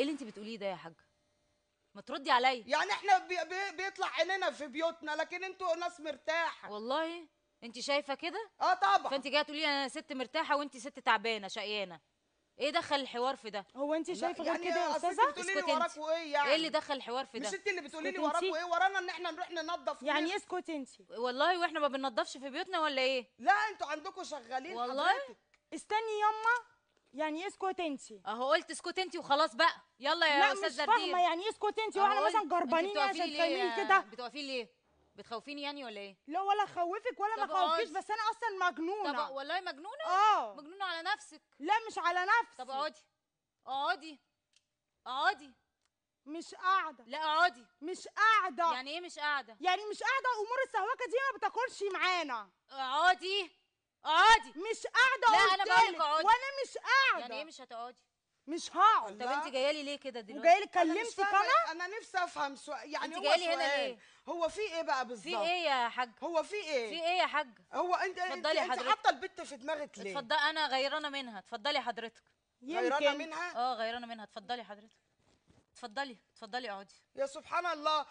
ايه اللي انت بتقوليه ده يا حاجة؟ ما تردي عليا. يعني احنا بيطلع عيننا في بيوتنا، لكن انتوا ناس مرتاحة. والله انت شايفه كده؟ اه طبعا. فانت جاية تقولي انا ست مرتاحة وانت ست تعبانة شقيانه. ايه دخل الحوار في ده؟ هو انت شايفه غير يعني كده يا استاذه؟ بتقولي لي وراكوا ايه يعني؟ ايه اللي دخل الحوار في ده؟ مش انت اللي بتقولي لي وراكوا ايه؟ ورانا ان احنا نروح ننظف يعني. اسكتي انت. والله واحنا ما بننضفش في بيوتنا ولا ايه؟ لا انتوا عندكم شغالين. والله حضرتك. استني يما، يعني اسكت انت. اهو قلت اسكت انت وخلاص بقى. يلا يا استاذ زردير. لا مش فاهمه يعني ايه اسكت انت واحنا مثلا جربانين عشان فاهمين كده؟ بتوقفي ليه؟ بتخوفيني يعني ولا ايه؟ لا ولا اخوفك ولا ما اخوفكيش، بس انا اصلا مجنونة. طب والله مجنونة؟ اه مجنونة على نفسك. لا مش على نفسي. طب اقعدي اقعدي اقعدي. مش قاعدة. لا اقعدي. مش قاعدة. يعني ايه مش قاعدة؟ يعني مش قاعدة، امور السهوكه دي ما بتاكلش معانا. اقعدي اقعدي. مش قاعدة. لا انا بقول لك اقعدي. وانا مش قاعدة. يعني ايه مش هتقعدي؟ مش هقعد. طب انت جاية لي ليه كده دلوقتي؟ وجاية لي كلمتك انا؟ انا نفسي افهم سؤال يعني. انت جاية لي هنا ليه؟ هو في ايه بقى بالظبط؟ في ايه يا حاج؟ هو في ايه؟ في ايه يا حاج؟ هو انت انت حاطه البت في دماغك ليه؟ اتفضلي، انا غيرانه منها. اتفضلي حضرتك. غيرانه منها؟ اه غيرانه منها. اتفضلي حضرتك. اتفضلي اتفضلي اقعدي. يا سبحان الله.